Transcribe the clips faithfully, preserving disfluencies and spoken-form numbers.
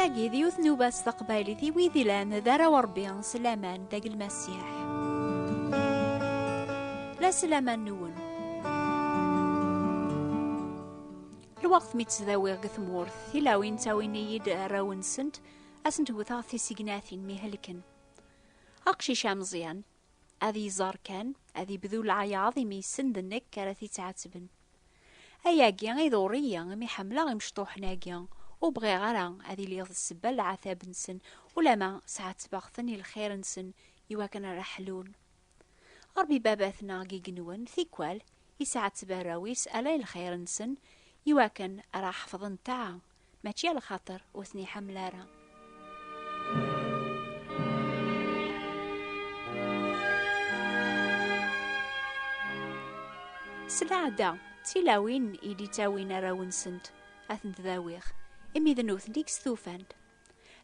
Yiwet n tnuba s teqbaylit i wid ilan d arraw Ṛebbi s laman deg Lmasiḥ. La s laman-nwen. Lweqt mi ttdawiɣ deg tmurt, tilawin ttawin-iyi-d arraw-nsent, ad sent-wteɣ tisignatin mi helken. Aqcic ameẓyan, ad iẓer kan, ad ibdu leɛyaḍ imi yessen d nekk ara t-ittɛettben. Ayagi iḍurr-iyi imi ḥemmleɣ imecṭuḥen-agi, ur bɣiɣ ara ad iliɣ d ssebba n leɛtab-nsen, ulama sɛettbeɣ-ten i lxir-nsen iwakken ara ḥlun. Ṛebbi baba-tneɣ deg igenwen, tikwal, isɛetteb arraw-is ala i lxir-nsen, iwakken ara ḥefḍen ṭṭaɛa, mačči ala xaṭer ur ten-iḥemmel ara. S leɛda, d tilawin i d-ittawin arraw-nsent, ad tent-dawiɣ, imi d nutni i yestufan.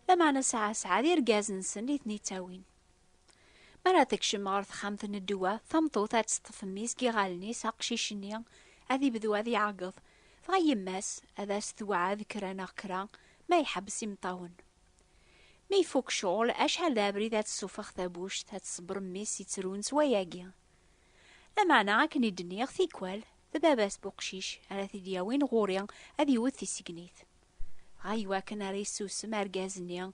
Lameɛna sɛa sɛa d irgazen-nsen i ten-ittawin. Mi ara tekcem ɣer texxamt n ddwa, tameṭṭut ad teṭṭef mmi-s deg iɣallen-is, aqcic-nni ad ibdu ad iɛeggeḍ, dɣa yemma-s ad as-tewɛed kra neɣ kra ma iḥebbes imeṭṭawen. Mi ifuk ccɣel, acḥal d abrid ad tessufeɣ tabuct, ad tṣebber mmi-s yettrun s wayagi. Lameɛna akken i d-nniɣ tikwal, d baba-s n uqcic ara t-id-yawin ɣur-i ad iwet tisegnit. Dɣa iwakken ara yessusem argaz-nni,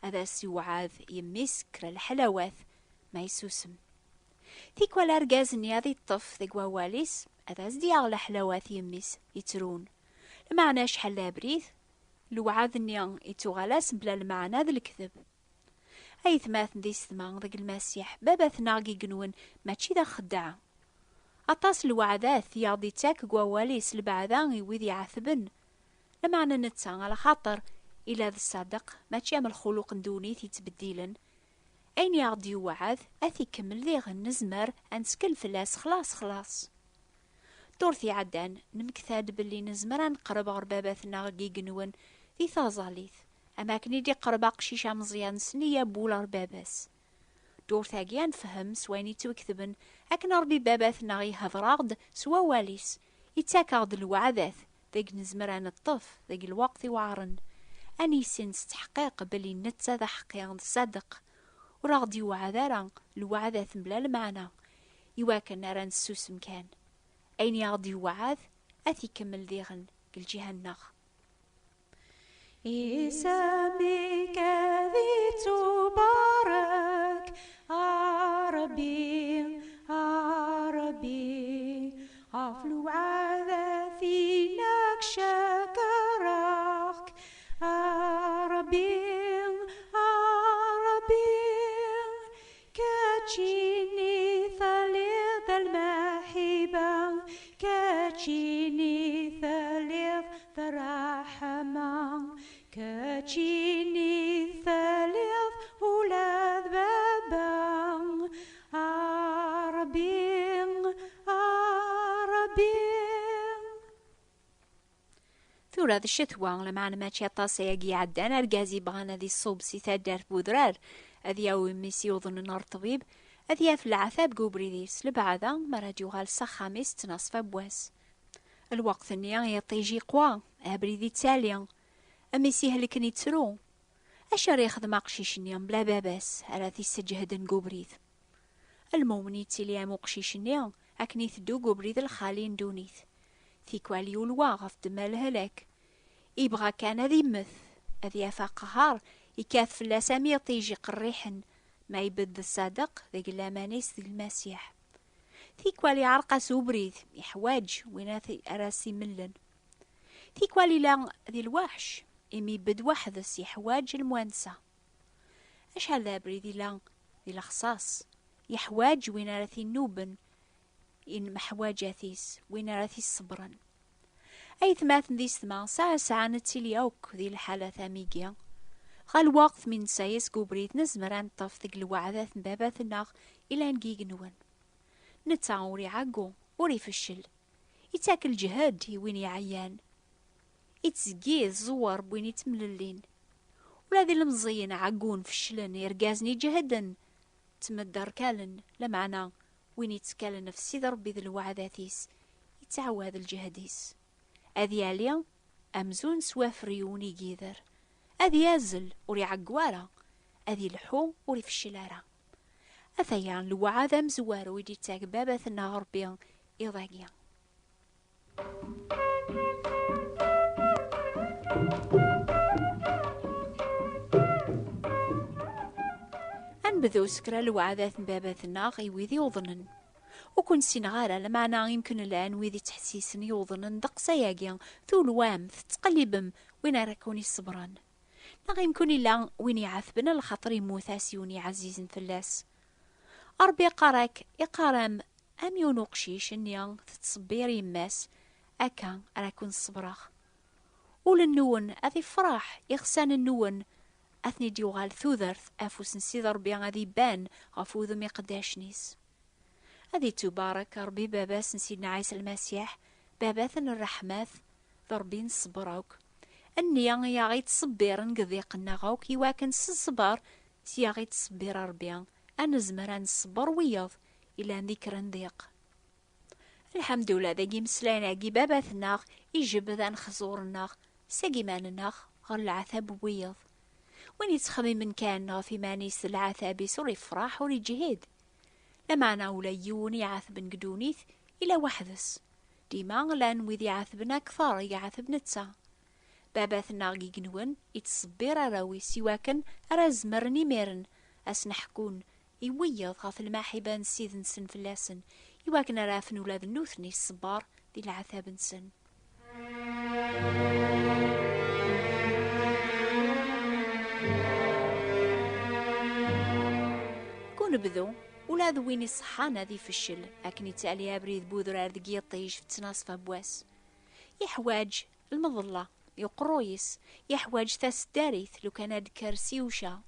ad as-iwɛed yemmi-s kra leḥlawat ma yessusem. Tikwal argaz-nni ad iṭṭef deg wawal-is, ad as-d-yaɣ leḥlawat yemmi-s yettrun. Lameɛna acḥal d abrid, lewɛad-nni ittuɣal-as mebla lmeɛna d lekdeb. Aytmaten d yessetma deg Lmasiḥ, baba-tneɣ deg igenwen mačči d axeddaɛ. Aṭas n lweɛdat i aɣ-d-ittak deg wawal-is, lbeɛda i wid iɛetben. Lameɛna netta, ala xaṭer ila d ṣṣadeq, mačči am lxuluq n ddunit yettbeddilen. Ayen i aɣ-d-yewɛed, ad t-ikemmel diɣen, nezmer ad nettkel fell-as xlaṣ, xlaṣ. Ddurt iɛeddan, nemmekta-d belli nezmer ad neqreb ɣer baba-tneɣ deg igenwen di taẓallit, am akken i d-iqreb aqcic ameẓyan s nniya n wul ɣer baba-s. Ddurt-agi ad nefhem s wayen yettwaketben akken Ṛebbi baba-tneɣ ihder-aɣ-d s wawal-is, ittak-aɣ-d lweɛdat deg nezmer ad neṭṭef deg lweqt iweɛren, ad nissin s tḥeqqiq belli netta d aḥeqqi d ṣṣadeq, ur aɣ-d-yewɛed ara lweɛdat mebla lmeɛna, iwakken ara nessusem kan. Ayen i aɣ-d-yewɛed, ad t-ikemmel diɣen deg lǧiha-nneɣ. Isem-ik ad ittubarek, a Ṛebbi, a Ṛebbi, ɣef lweɛdat-inek cekreɣ-k, a Ṛebbi, a Ṛebbi, keččini telliḍ d lmaḥiba, keččini telliḍ d ṛṛeḥma, keččini telliḍ ula d baba, a Ṛebbi, a Ṛebbi. Tura d ccetwa, lameɛna mačči aṭas ayagi iɛeddan, argaz yebɣan ad iṣub si taddart n udrar, ad yawi mmi-s yuḍnen ɣer ṭṭbib, ad yaf leɛtab deg ubrid-is, lebeɛda mi ara d-yuɣal s axxam-is d ttnaṣfa n wass. Lweqt-nni iṭij iqwa, abrid ittali, mmi-s ihelken ittru. Acu ara yexdem aqcic-nni mebla baba-s ara t-isseǧhden deg ubrid? Lmumen yettili am uqcic-nni akken iteddu deg ubrid lxali n ddunit. Tikwal yulwa ɣef ddemma lehlak. Ibɣa kan ad immet, ad yaf aqehhar ikkat fell-as am iṭij iqerriḥen, ma ibedd ṣṣadeq deg laman-is deg Lmasiḥ. Tikwal iɛreq-as ubrid, iḥwaǧ win ara t-, ara s-imellen. Tikwal ila di lweḥc, imi ibedd weḥd-s, iḥwaǧ lemwansa. Acḥal d abrid ila di lexṣaṣ, iḥwaǧ win ara t-inuben i lmeḥwaǧat-is, win ara t-iṣebren. Aytmaten d yessetma, saɛa saɛa nettili akk di lḥalat am igi. Ɣer lweqt mi nessayes deg ubrid, nezmer ad neṭṭef deg lweɛdat n baba-tneɣ ilan deg igenwen. Netta ur iɛeggu, ur ifeccel. Ittak lǧehd i win iɛeyyan. Ittzeggi ẓẓwer n win ittemlellin. Ula d ilemẓiyen ɛeggun, feclen, irgazen iǧehden, ttmedderkalen, lameɛna win ittekalen ɣef Sidi Ṛebbi d lweɛdat-is, ittɛawad lǧehd-is. Ad yali amzun s wafriwen igider, Ad yazel ur iɛeggu ara, ad ilḥu ur ifeccel ara. Ataya lewɛad amezwaru i d-ittak baba-tneɣ Ṛebbi iḍ-agi. Ad nebdu s kra lewɛadat n baba-tneɣ i wid yuḍnen. Ur ken-ssineɣ ara, lameɛna imken llan wid ittḥessisen yuḍnen ddeqs ayagi, tulwam, tettqellibem win ara ken-iṣebren. Neɣ imken illa win iɛetben lxaṭer immut-as yiwen iɛzizen fell-as. Ṛebbi iqqar-ak, iqqar-am, am yiwen uqcic-nni tettṣebbir yemma-s, akka ara ken-ṣebreɣ. Ul-nwen ad ifreḥ, ixsan-nwen ad ten-id-yuɣal tudert, afus n Sidi Ṛebbi ad iban ɣef wudem iqeddacen-is. Ad ittubarek Ṛebbi baba-s n Sidna Ɛisa Lmasiḥ, baba-ten n ṛṛeḥmat, d Ṛebbi n ṣṣber akk. Nni i aɣ-ittṣebbiren deg ḍiq-nneɣ akk, iwakken s ṣṣber s i aɣ-ittṣebbir Ṛebbi, ad nezmer ad nṣebber wiyaḍ ilan di kra n ḍiq. Lḥemdullah, dagi imeslayen-agi baba-tneɣ ijebbed anexẓur-nneɣ seg iman-nneɣ ɣer leɛtab n wiyaḍ. Win yettxemmimen kan ɣef iman-is d leɛtab-is ur ifraḥ ur iǧhid. Lameɛna ula yiwen iɛetben deg ddunit ila weḥd-s. Dima llan wid iɛetben akter i iɛeteb netta. Baba-tneɣ deg igenwen ittṣebbir arraw-is iwakken ara zemren imiren ad sen-ḥkun i wiyaḍ ɣef lmaḥiba n Ssid-nsen fell-asen, iwakken ara afen ula d nutni ṣṣber di leɛtab-nsen. Deg unebdu, ula d win iṣeḥḥan ad ifeccel akken ittali abrid n udrar deg yiṭij f ttnaṣfa n wass. Yeḥwaǧ lmeḍla i uqerruy-is, yeḥwaǧ taseddarit lukan ad d-kker s iwca,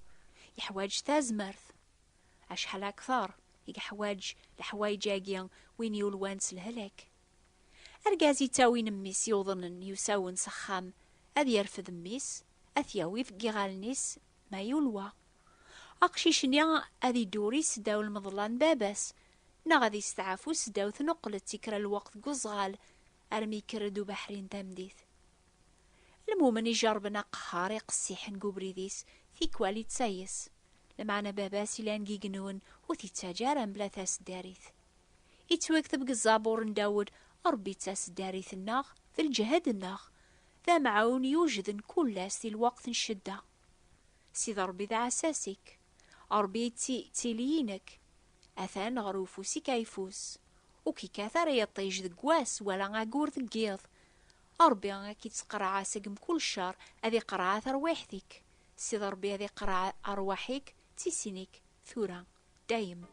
yeḥwaǧ tazmert. Acḥal akter i yeḥwaǧ leḥwayeǧ-agi win yulwan s lehlak. Argaz ittawin mmi-s yuḍnen yusawen s axxam, ad yerfed mmi-s, ad t-yawi deg iɣallen-is ma yulwa. Aqcic-nni ad iduri seddaw lmeḍla n baba-s, neɣ ad isteɛfu seddaw tnuqlet i kra lweqt deg uẓɣal, armi yekker-d ubeḥri n tameddit. Lmumen ijerrben aqehhar iqessiḥen deg ubrid-is, tikwal ittayes. Lameɛna baba-s ilan deg igenwen ur t-ittaǧǧa ara mebla taseddarit. Ittwakteb deg ẓẓabur n Dawed, Ṛebbi d taseddarit-nneɣ, d lǧehd-nneɣ, d amɛawen yujden kul ass di lweqt n ccedda. Sidi Ṛebbi d aɛessas-ik, Ṛebbi yetti-, yettili-inek, atan ɣer ufus-ik ayeffus. Ur k-ikkat ara yiṭij deg wass wala aggur deg yiḍ. Ṛebbi ad k-ittqerreɛ seg mkul ccer, ad iqerreɛ tarwiḥt-ik. Sidi Ṛebbi ad iqerreɛ ṛṛwaḥ-ik d tisin-ik, tura, dayem.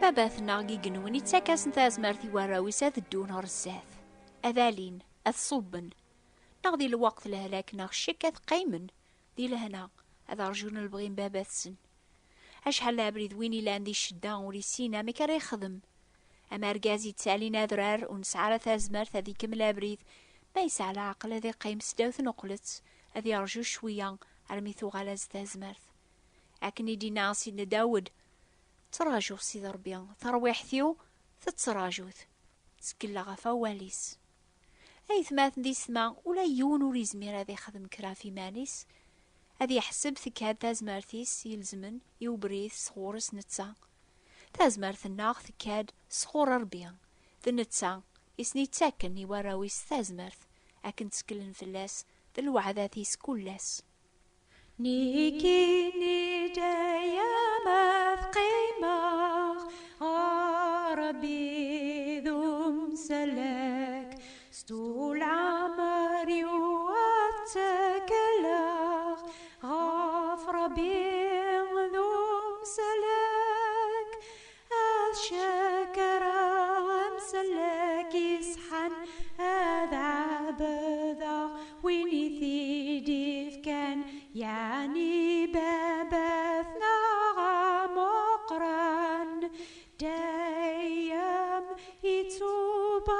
Baba-tneɣ deg igenwen ittak-asen tazmert i warraw-is ad ddun ɣer zdat, ad alin, ad ṣubben, neɣ di lweqt lehlak neɣ ccek ad qqimen di lehna, ad rjun lebɣi n baba-tsen. Acḥal abrid win ilan di ccedda ur issin amek ara yexdem. Am argaz yettalin adrar ur nesɛi ara tazmert ad ikemmel abrid, ma yesɛa leɛqel ad iqqim sdaw tnuqlet, ad yerju cwiya armi tuɣal-as tazmert. Akken i d-yenna Sidna Dawed, ttrajuɣ Sidi Ṛebbi, tarwiḥt-iw tettraǧu-t, ttkelleɣ ɣef wawal-is. Aytmaten d yessetma, ula yiwen ur yezmir ad ixdem kra ɣef iman-is, ad yeḥseb tekka-d tazmert-is ilezmen i ubrid sɣur-s netta. Tazmert-nneɣ tekka-d sɣur Ṛebbi, d netta i sen-ittaken i warraw-is tazmert akken tteklen fell-as d lweɛdat-is kul ass. Nekkini dayem ad qqimeɣ ɣer Ṛebbi d umsellek, s tul ɛemr-iw ad ttekleɣ ɣef Ṛebbi d umsellek. Ad cekreɣ amsellek iṣeḥḥan, ad ɛebdeɣ win i t-id-ifkan, yeɛni baba-tneɣ ameqqran, dayem ittubarek.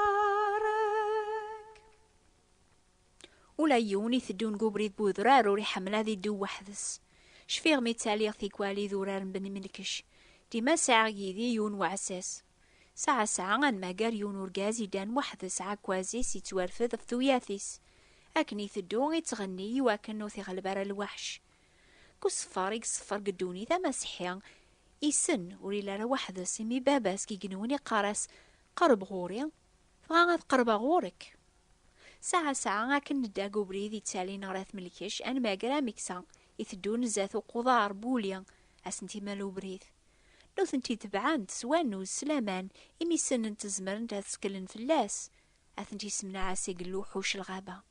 Ula yiwen iteddun deg ubrid n udrar ur iḥemmel ad iddu weḥd-s. Cfiɣ mi ttaliɣ tikwal idurar n Bni Melkec. Dima sɛiɣ yid-i yiwen weɛessas. Saɛa saɛa ad nmager yiwen urgaz iddan weḥd-s ɛakkwaz-is yettwarfed ɣef tuyat-is. Akken iteddu, ittɣenni i wakken ur t-iɣleb ara lweḥc. Deg uṣeffer i iṣeffer deg ddunit amaseḥḥi, issen ur yelli ara weḥd-s, imi baba-s deg igenwen iqqar-as: "Qerreb ɣur-i, dɣa ad qerrbeɣ ɣur-k." Saɛa saɛa akken nedda deg ubrid yettalin ɣer At Melkec, ad nmager ameksa iteddun zdat uquḍar n wuli, ad sen-imal ubrid. Nutenti tebɛen-t s wannuz, s laman, imi ssnen-t zemren-t ad skellen fell-as, ad tent-isemneɛ asig n luḥuc lɣaba.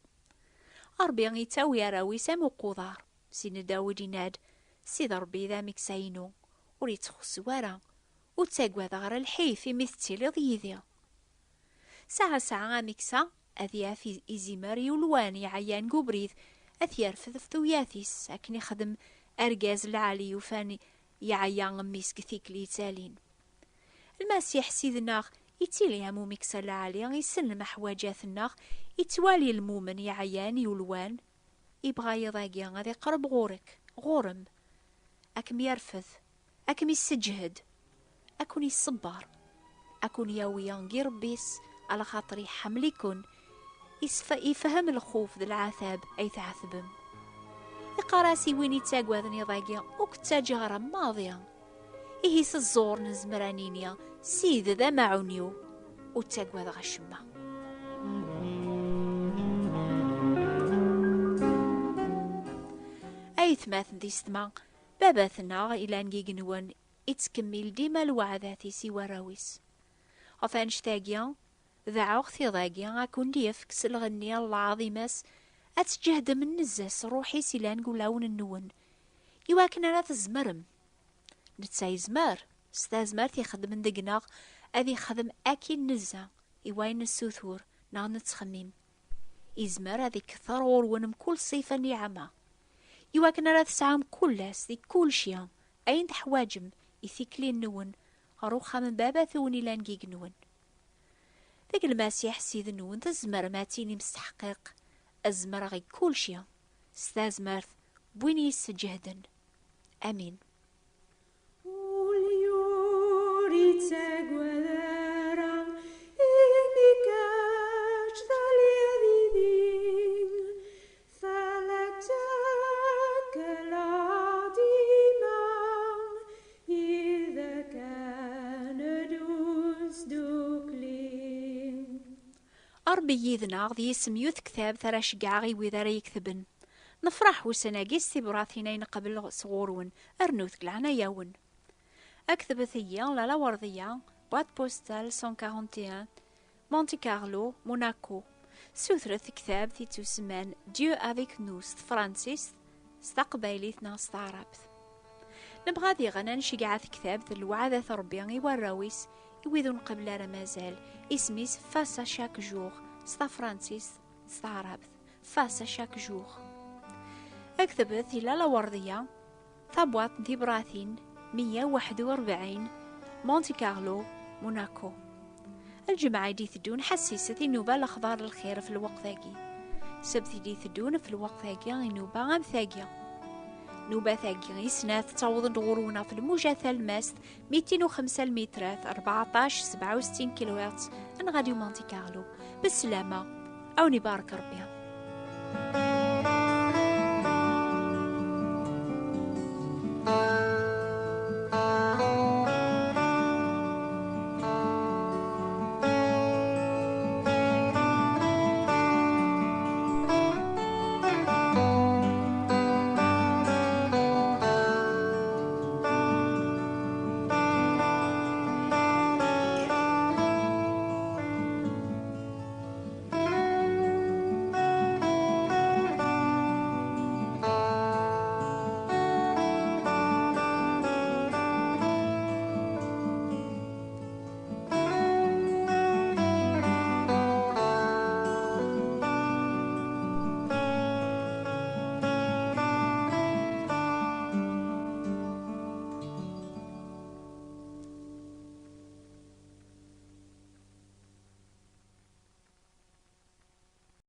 Ṛebbi yettawi arraw-is am uquḍar. Sidna Dawed yenna-d: "Ssid Ṛebbi d ameksa-inu, ur yettxuṣṣu ara. Ur ttaggadeɣ ara lḥif, imi tettiliḍ yid-i." Saɛa saɛa ameksa ad yaf i-, izimer i ulwan yeɛyan deg ubrid, ad t-yerfed ɣef tuyat-is, akken ixdem argaz lɛali yufan yeɛya mmi-s deg tikli yettalin. Lmasiḥ Ssid-nneɣ yettili am umeksa lɛali, issen lmeḥwaǧat-nneɣ, yettwali lmumen yeɛyan i ulwan, ibɣa yiḍ-agi ad iqerreb ɣur-k, ɣur-m, ad kem-yerfed, ad kem-isseǧhed, ad ken-isebber, ad ken-yawi deg irebbi-s, alaxaṭer iḥemmel-iken, isf-, ifhem lxuf d lɛatab ay tɛetbem. Iqqar-as i win ittaggaden iḍ-agi: "Ur k-ttaǧǧaɣ ara maḍi." Ihi s ẓẓur nezmer ad nini: "Ssid d amaɛun-iw, ur ttaggadeɣ acemma." Aytmaten d yessetma, baba-tneɣ ilan deg igenwen ittkemmil dima lweɛdat-is i warraw-is. Ɣef annect-agi, dɛuɣ tiḍ-agi ad ken-d-yefk s lɣenni n lɛaḍima-s, ad tǧehdem nezzeh s ṛṛuḥ-is ilan deg wulawen-nwen, iwakken ara tzemrem. Netta yezmer, s tazmert ixeddmen deg-neɣ, ad ixdem akin nezza i wayen nessutur neɣ nettxemmim. Izmer ad iketteṛ ɣur-wen mkul ṣṣifa n niɛma, iwakken ara tesɛum kul ass di kulci ayen teḥwaǧem i tikli-nwen ɣer uxxam n Baba-twen ilan deg igenwen. Deg Lmasiḥ Ssid-nwen tzemrem ad tinim s teḥqiq: "Zemreɣ i kulci s tazmert n win yesseǧehden." Amin. Ul ur ittagad ara, imi kečč telliḍ yid-i, fell-ak ttekleɣ dima, yid-k ad neddu nesdukli. A Ṛebbi yid-neɣ, d yisem n tektabt ara ceggɛeɣ i wid ara yektben. Nefṛeḥ ussan-agi s tibratin ay nqebbel sɣur-wen, rnut deg leɛnaya-wen. Aktbet-iyi Lalla Werdiya, boîte postale cent quarante et un, Monte Carlo, Monaco. Sutret tektabt i tusemman Dieu avec nous s tefransist, s taqbaylit neɣ s taɛrabt. Nebɣa diɣen ad nceggeɛ tektabt n lweɛdat n Ṛebbi i warraw-is, i wid ur nqebbel ara mazal. Isem-is Face à chaque jour s tafransist, s taɛrabt. Face à chaque jour. Aktbet i Lalla Werdiya, tabwaṭ n tibratin meyya u waḥed u rebɛin, Monte Carlo, Monaco. Lǧemɛa i d-iteddun ḥassiset i nnuba Lexbar n Lxir f lweqt-agi. Ssebt i d-iteddun f lweqt-agi i nnuba am tagi. Nnubat-agi i snat ttawḍen-d ɣur-wen ɣef lmuja talmast mitin u xemsa lmitrat, rbeɛṭac sebɛa u settin kilohertz, n Radio Monte Carlo. Besslama, a wen-ibarek Ṛebbi.